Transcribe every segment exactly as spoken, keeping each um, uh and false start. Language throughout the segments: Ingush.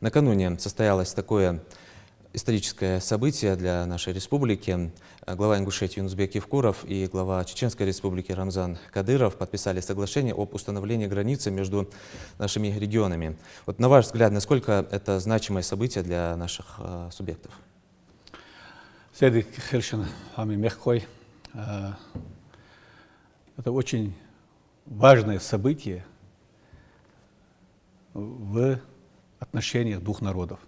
Накануне состоялось такое историческое событие для нашей республики. Глава Ингушетии Юнус-Бек Евкуров и глава Чеченской Республики Рамзан Кадыров подписали соглашение об установлении границы между нашими регионами. Вот на ваш взгляд, насколько это значимое событие для наших э, субъектов? Седи хершин хами мехкой. Э, Это очень важное событие в отношениях двух народов.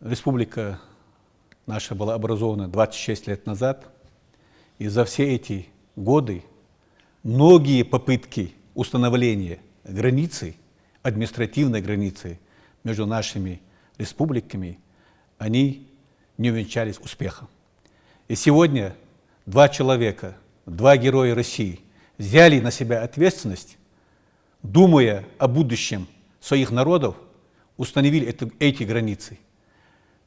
Республика наша была образована двадцать шесть лет назад, и за все эти годы многие попытки установления границы, административной границы между нашими республиками, они не увенчались успехом. И сегодня два человека, два героя России взяли на себя ответственность, думая о будущем своих народов, установили это, эти границы.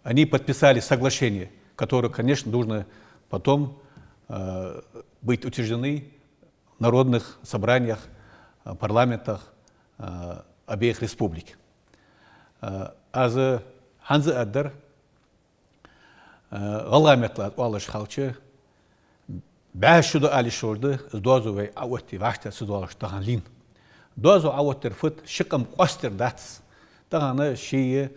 Они подписали соглашение, которое, конечно, должно потом э, быть утверждены в народных собраниях, э, парламентах э, обеих республик. Э, Аз хӀанз а дар ГӀалгӀай меттала аз оалаш хилча, бӀаь шу да ала йиш йолаш да, из доазув вай Ӏооттае вӀаштӀехьа ца доалаш тахан лийнна. Доазув Ӏооттар фуд, ши къам къоастар дац. Тахан ший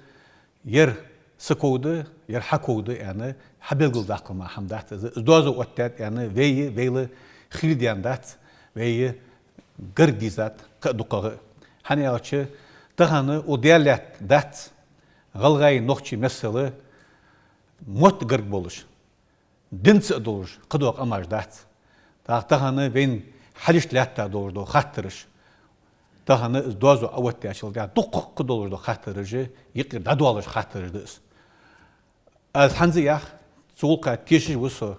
ер са ков да, ер хьа ков да аьнна, хьабелгалдаккхал мара хӀама дац из. Из доазув оттадаьд аьнна, вай, вайла хила даьнна дац, вай гарга дийзад кхы а дукхагӀа. ХӀана аьлча, тахан укх даьллатта дац гӀалгӀай, нохчий миссел мотт гарга болаш, динца а долаш, кхыдола къамаш дац. ТӀаккха тахан вайна хьалхашка лаьтта долаш дола хаттараш, тахан из доазув Ӏооттадаьчул тӀехьагӀа дукха кхы долаш дола хаттараш, юкъера дӀадоалаш хаттараш да из. Аз хӀанз а йоах, цу гӀулакха тешаш ва со,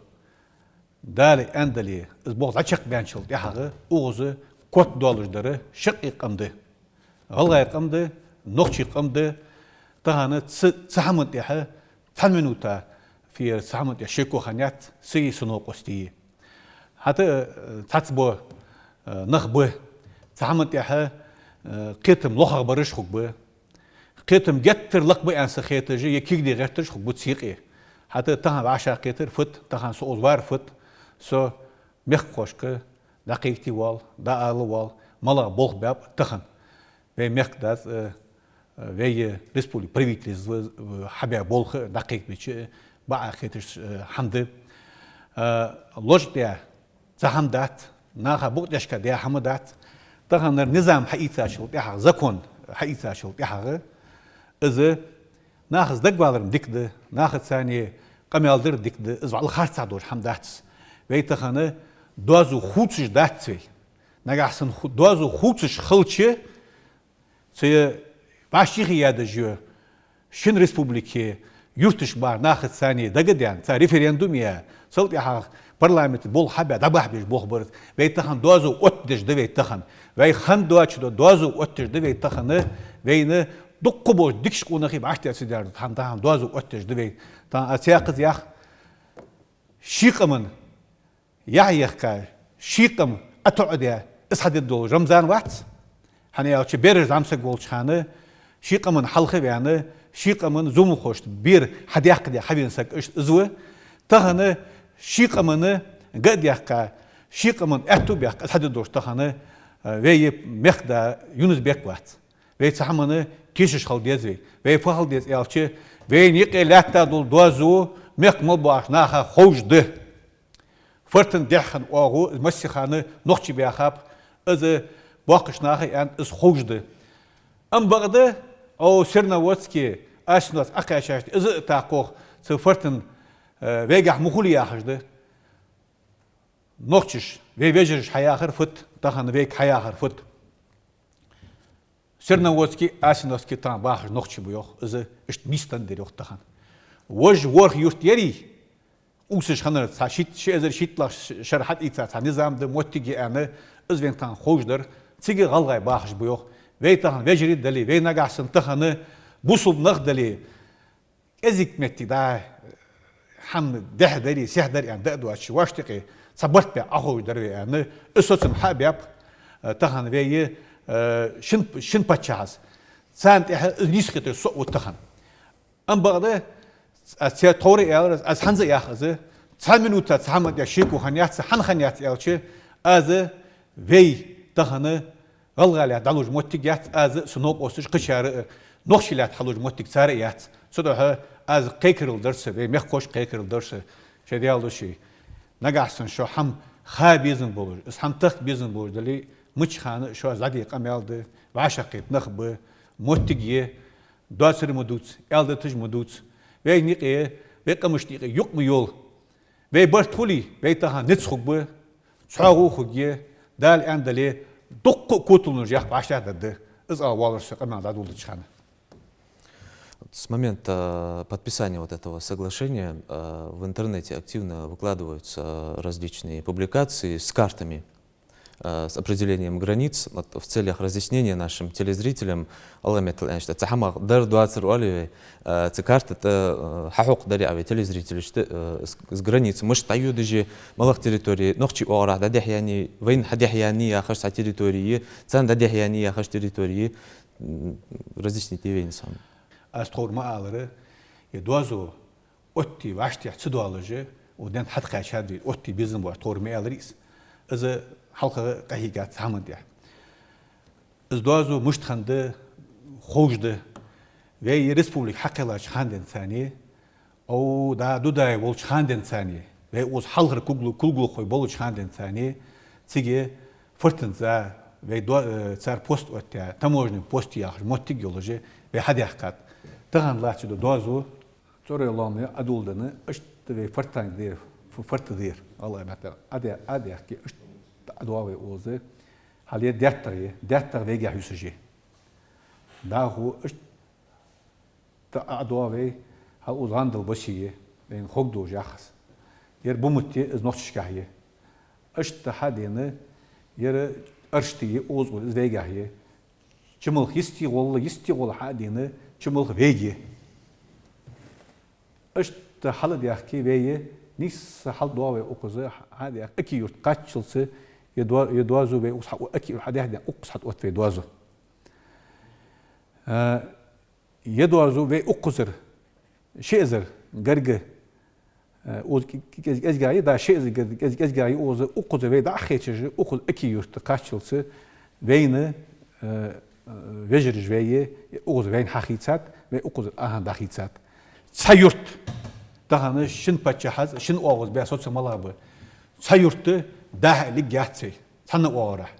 Дала аьннадале, из болх дӀачакхбаьнначул тӀехьагӀа укхаза котдоалаш дар шаккхе къам да. ГӀалгӀай къам да, нохчий къам да, тахан цу, цу хӀаман тӀехьа цхьан минута фер, цу хӀаман тӀехьа шеко хиннаяц, сай, са новкъостий. ХӀаьта а, э, цхьацца бола, э, нах ба, цу хӀаман тӀехьа, э, кхетам лохагӀбараш хургба. Кхетам геттара лакха ба аьнна са хеташ, е кегий гӀерташ хургба цу юкъе. ХӀаьта тахан вӀашагӀкхетар фуд, тахан со укхаза вар фуд, со мехкахошка дӀакхайкаде воалл, дӀаала воалл, малагӀа болх баьб тахан. Вай мехкдас, э, э, вай республика правительство, э, хьабаь болх дӀакхайкабича, бакъахьа хеташ, э, хӀама да. Э, лочкъадаь цхьа хӀама дац, наха букъ тӀехьашка даь хӀама дац. Таханара низам хьаийцачул тӀехьагӀа, закон хьаийцачул тӀехьагӀа, из нахаца дагавалар-м дика да, нахаца цхьана къамаьл дар-м дика да, из вӀалла харцахьа долаш хӀама дац. Вай тахан доазув хувцаш дац вай. Нагахьа санна ху-, доазув хувцаш хилча, цу вӀашагӀкхийтташ йола шин республике юрташ бахьа нахаца цхьана дага а даьнна, цхьа референдум а яь, цул тӀехьагӀа парламенте болх хьабаь, дӀабахьа безаш болх бар из. Вай тахан доазув оттадеш да вай тахан. Вай хинна доацаш дола доазув оттадеш да вай тахан, вайна дукха болча дикача къонахий бӀаьштех ца дер да, тахан, тахан доазув оттадеш да вай. Тахан аз цхьаькхаза йоах, ший къаман яхь яьккха, ший къам ӀотоӀадаь, из хьадергдолаш Рамзан вац. ХӀана аьлча, бераш зӀамсаг волча хана, ший къаман хьалха а ваьнна, ший къаман зуламхошта бер хьадаьккхадаь хьавена саг иштта из ва. Тахан ший къаман га а даьккха, ший къаман аьттув а баьккха, из хьадергдолаш тахан, э, вай мехкда Юнус-Бек вац. Вай цу хӀаманна тешаш хила деза вай. Вай фу хила деза аьлча, вайна юкъе лаьтта дола доазув мехка мел боагӀача наха ховш да. Фартан дехьа хинна оагӀув, из массе хана нохчий баьхаб, из боккхийча наха а аьннад, из ховш да. Амма бакъда, о, Серноводски, Асиновски Ӏокхаьчача, из а тӀаккха цу фартан, э, вайгахьа ма хулий яхаш да. Нохчаша вай вежарашка хьаяхар фуд, тахан вайга хьаяхар фуд. Серноводски, Асиновски тахан бахаш нохчий ба йоах, из иштта нийсденна дар йоах тахан. Вож ворхӀ юрт ярий, увсаш хиннар цхьа шийтт-, ши эзар шийтталагӀча шера хьатӀаийца цхьа низам да, моттиг я аьнна, из вайна тахан ховш дар, цига гӀалгӀай бахаш ба йоах. Вай тахан вежарий дале, вай нагахьа санна тахан бусалба нах дале, кӀезига моттиг да, хӀама дехьа дарий, сехьа дарий аьнна, да а доацаш, вӀаштӀехьа цхьа барт баь Ӏоховш дар вай аьнна, из соцам хьа а баьб, э, тахан вай, э, шин, шин паччахьас. Царна тӀехьа из нийсхетар со а ва тахан. Амма бакъда, аз цар тховра аьлар, аз хӀанз а йоах из, цхьан минута цхьа хӀама тӀа шеко хиннаяц, хӀана хиннаяц аьлча, аз вай тахан гӀалгӀай лаьтта дӀалуш моттиг яц, аз а, са новкъосташа, кхычар а, нохчий лаьтта хьалуш моттиг цар а яц. Цудухьа аз кхайкарал дар са, вай мехкахошка кхайкарал дар са, шоай Даьла духьа. Нагахьа санна шо хӀама ха безам болаш, из хӀама тахка безам болаш дале, мичча хана а шоаш дӀаде къамаьл да, вӀашагӀкхета нах ба, моттиг я, доацар ма дувца, аьлдаташ ма дувца. Вайна юкъе, вай къамашта юкъе юкъ ма йола. Вай барт хуле, вай тахан низ хургба, цхьоагӀо хургья, Дала аьнна дале, дуккха а коталонаш яхь башта дадда. Из а воаллар со къамаьл дӀадоладеча хана. С момента подписания вот этого соглашения, э, в интернете активно выкладываются различные публикации с картами, э, с определением границ. Вот в целях разъяснения нашим телезрителям, Алла меттала аьнна, цхьа хӀама дар доацар оале вай, э, цу карта тӀа, э, хьахьокхадаьр а вай телезрителашта, э, с, с границ мишта дӀайодаш я, малагӀа территори, нохчий оагӀорахьа дӀадехьаяьннай, вайна хьадехьаяьннай яхаш цхьа территори я, царна дӀадехьаяьннай яхаш территори я, м, разъясните вайна сам. Аз тховра ма аллара, е доазув оттаде вӀаштӀехьа ца доалаш, укх ден хьатӀакхаьчад вай, оттаде безам боацаш тховра ма аьлар из. Из хьалха къахьийгад цхьа хӀаман тӀехьа. Из доазув мишта хиннад ховш да. Вай республика хьакхеллача хана денз царна, ов, да, дудай волча хана денз царна, вай укхаза хьалхара кулгал-, кулгалхой болча хана денз царна, цига Фортанца вай до-, э, цар пост оттаяь, таможенный пост яхаш моттиг йолаш, вай хьадаьхкад. Тахан латташ да доазув, цӀорой лоам Ӏодоладенна, иштта вай Фортанца дера, ф-, Форта дера, гӀалгӀай меттала, Ӏода-, Ӏодаьхке, иштта ӀодоагӀа вай укхаза. Хьале ДаьттагӀа я, ДаьттагӀа вайгахьа юсаш я. ДӀахо иштта ӀодоагӀа вай, хьал укхаза ГӀандал басе я, вайна ховргдолаш яхаш. Ер Буматта я, из нохчашкахьа я. Иштта хьадена, ер Аршта я, укхаза гӀолла, из вайгахьа я. Чималх йисте гӀолла, йисте гӀолла хьадена, Чималх вайга я. Иштта хьалдаьхке вай, нийсса хьалдоагӀа вай укхаза, хьадаьхке Аки-Юрта кхаччалца, е до-, е доазув вай укхаза хьа-, Аки-Юрта хьадаьхке, укхаза хьатӀаотт вай доазув. Э, е доазув вай укхазара ши эзар гаргга, э, укхаза кӀе-, кӀе-, кӀезигагӀа я, да, ши эзар гаргга кӀез-, кӀезигагӀа я укхаза, укхазара вай дӀахьежача, укхаза Аки-Юрта кхаччалца вайна, э, э, вежараш вай, укхазара вайна хьахийцад, вай укхазара ахьа дӀахийцад. Цхьа юрт, тахан шин паччахьаца, шин оагӀаз бе соца малагӀа ба. Цхьа юрт дахьа лиггяц вай, цхьанна оагӀорахьа.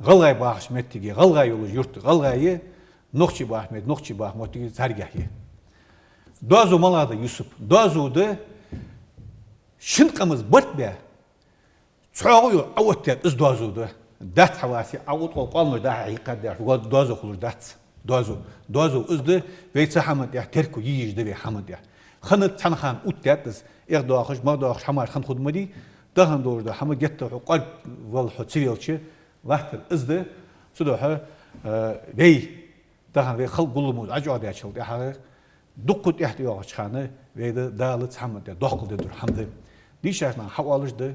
ГӀалгӀай бахача моттиге, гӀалгӀай йолаш юрт гӀалгӀай я, нохчий бахача мотт-, нохчий бахача моттиге царгахьа я. Доазув малагӀа да, Юсуп? Доазув да шин къамаца барт бе, цхьоагӀо йола Ӏооттадаьд из доазув да. Дац хьаваси, Ӏоотта къоалмаш дӀа-хьа хьийкхадаьд, го-, доазув хулаш дац. Доазув. Доазув из да, вай цу хӀаман тӀехьа терко е езаш да вай хӀаман тӀехьа. Хиннад цхьан хана оттадаьд из, эгӀа доахаш, магӀа доахаш хӀамаш хинна хургда ма дий, тахан долаш да хӀама геттара хьо къорб вала хьо ца велча, латтар из да, цудухьа, э, вай, тахан вай халкъ гулламо ӀочӀоагӀдаьчул тӀехьагӀа, дукха тӀехьа тӀайоагӀача хана, вай да Дала цхьа хӀаман тӀа доккхал дедур хӀама да. Дийшача наха хьаоалаш да,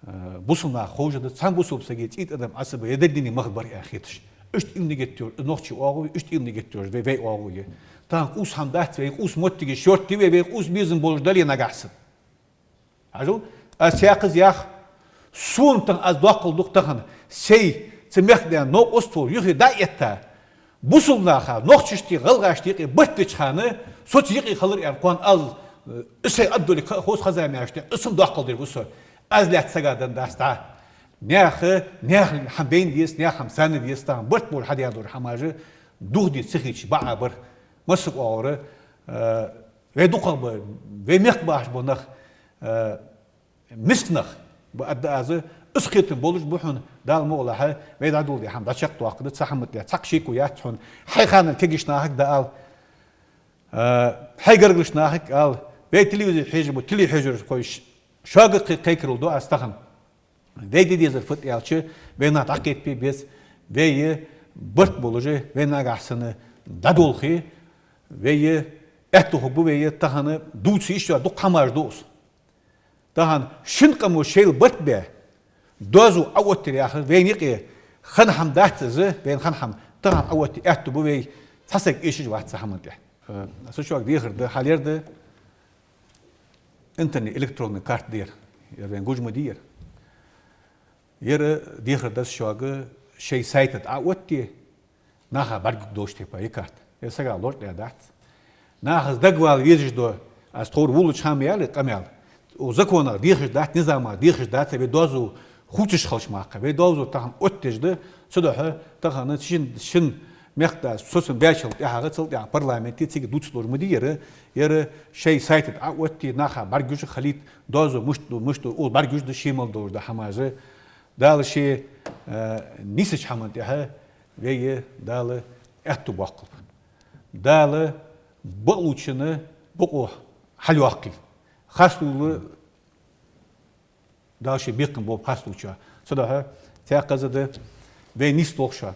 э, бусалба наха ховш да, цхьан бусалба сага цӀий тӀадам Ӏа ца ба, е деррига мах бар аьнна хеташ. Иштта иман геттара, нохчий оагӀув я, иштта иман геттара вай, вай оагӀув я. Тахан къувса хӀама дац вай, къувса моттигаш шортта я вай, вай къувса безам болаш дале нагахьа санна. Хьажал, аз цхьаькхаза ях, сона тахан аз доккхал ду-кх тахан, сай, цу мехка даьнна новкъост вола юхе дӀа а этта, бусалба наха, нохчашта, гӀалгӀашта юкъе барт беча хана, со цу юкъе хилар аьнна кхоана ала, э, из сай Ӏаддале ха-, хоза хоза мешта, из сона доккхал дир ва со. Аз лаьца сага дан дац дӀа. Наьха, наьха хӀама байна деза, наьха хӀама царна деза, тахан барт болаш хьадаь долаш хӀамаш духьа де ца хеташ бакъ бар. Массакъа оагӀора, э, вай дукхагӀа ба, вай мехка бахаш бола нах, э, миска нах ба, аргда аз, из кхетам болаш ба хьона, Дала мукъалахь, вай дӀадоладаь хӀама дӀачакхдоаккхаргда, цу хӀаман тӀа цхьаккха шеко яц хьона. Хьай ханара кагийча нахага дӀаала, э, хьай гаргарча нахага ала, вай телевизор хьежаш бола телехьежархой, ш-, шуга кхе-, кхайкарал ду аз тахан. Вай де дезар фуд аьлча, вай наха дӀакхетабе беза, вай барт болаш, вай нагахьа санна дӀадолхе, вай аьттув хургба вай тахан дувца йиш йола дукха хӀамаш дувц. Тахан шин къамо шоайла барт бе, доазув Ӏооттаяр яхар вайна юкъе хинна хӀама дац из, вайна хинна хӀама тахан Ӏооттае аьттув ба вай, Цхьа саг эшаш вац цу хӀаман тӀа. Э, со шуга дехар да, хьалха да интернет электронный карта дар. Ер вайна гуш ма дий ер. Ер дехар да со шуга, шоай сайта тӀа Ӏооттае, наха бӀаргагуш долаш тайпара я карта. Ер сага лоархӀаш дац. Нахаца дагавала везаш да, аз тховра вуллача хана ма аьлар къамаьл. Укх законах дехаш дац, низамах дехаш дац, вай доазув хувцаш хилча мара. Вай доазув тахан оттадеш да, цудухьа тахан шин, шин мехка соцам баьчул тӀехьагӀа, цул тӀехьагӀа парламенте цига дувцаш долаш ма дий ер, ер шоай сайта тӀа Ӏооттае, наха бӀаргагуш хилийта, доазув мишта да, мишта да, укхаза бӀаргагуш да, ше мел долаш да хӀамаш. Дала ше, э, нийсача хӀаман тӀа вай Дала аьттув боаккхалба. Дала бакълувчоа бокъо хьалйоаккхийла. Харцлувла Дала ше бекхам болба харцлувчоа. Цудухьа цхьаькха хӀама да вай нийсдолхаш.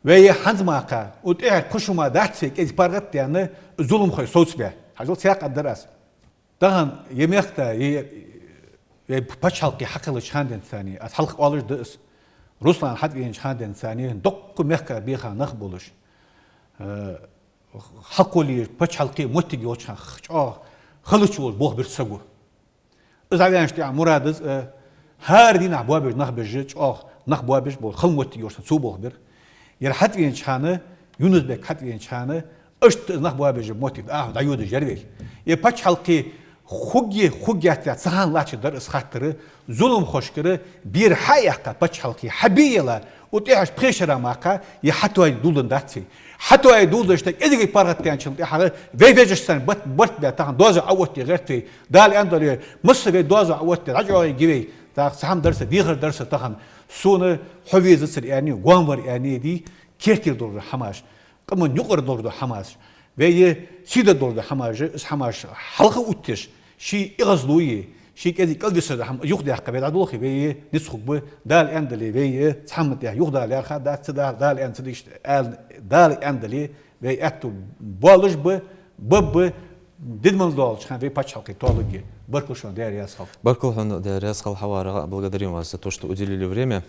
Вай хӀанз мара, укх тӀехьара пхи шу мара дац вай кӀезига паргӀатдаьнна зуламхой совцабаь. Хьажал, цхьаькха дар аз. Тахан ер мехка, ер, ер паччахьалкхе хьакхеллача хана денз царна, аз хьалха оалаш да аз, Руслан хьатӀавенача хана денз царна, дукха мехка баьха нах болаш, э, хьалкхолле паччахьалкхе моттиг йолча хана чӀоагӀа халача волаш болх бир саго. Из дӀаваьнначул тӀехьагӀа Мурад из, э, хӀара дийнахьа боабеш нах беш, чӀоагӀа нах боабеш бола хала моттиг йолаш санна цо болх бир. Ер хьатӀавенача хана, Юнус-Бек хьатӀавенача хана, иштта из нах боабеш моттиг дӀахо дӀайодаш яр вай. Ер паччахьалкхе хургья, хургьяц яхаш цхьан хана латташ дар из хаттар, зуламхошкара бер хьаяьккха паччахьалкхе хьабе а елла, укх тӀехьарча пхе шера мара ер хьатоае дулдан дац вай. Хьатоае дулдеш да кӀезига паргӀатдаьнначул тӀехьагӀа вай вежарашца барт, барт бе тахан доазув Ӏооттае гӀерт вай. Дала аьннадале, масса вай доазув Ӏооттае дӀачӀоагӀъергья вай. ТӀаккха цхьа хӀама дар са, дехар дар са тахан. Сона хьо везацар аьнна, гом вар аьнна дий, керттера долаш дола хӀамаш, къаман юкъара долаш дола хӀамаш, вай сий дар долаш дола хӀамаш, из хӀамаш хьалха оттадеш, ший эгӀазло е, ший кӀезига кӀалвисар хӀама юхадаьккха вай дӀадолхе, вай низ хургба. Дала аьннадале, вай цхьа хӀаман тӀа юхадала лаьрхӀа дац, ца Дала, Дала аьнна ца дийшта аьнна, Дала аьннадале, вай аьттув боалаш ба, баб ба, дидмал долча хана вай паччахьалкхе тоалургья. Баркал шоана, Даьла раьза хилва. Баркал хьона, Даьла раьза хилва, хьаварах, благодарим вас за то, что уделили время.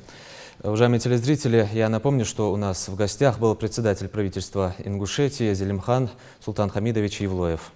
Уважаемые телезрители, я напомню, что у нас в гостях был председатель правительства Ингушетии Зелимхан Султан-Хамидович Евлоев.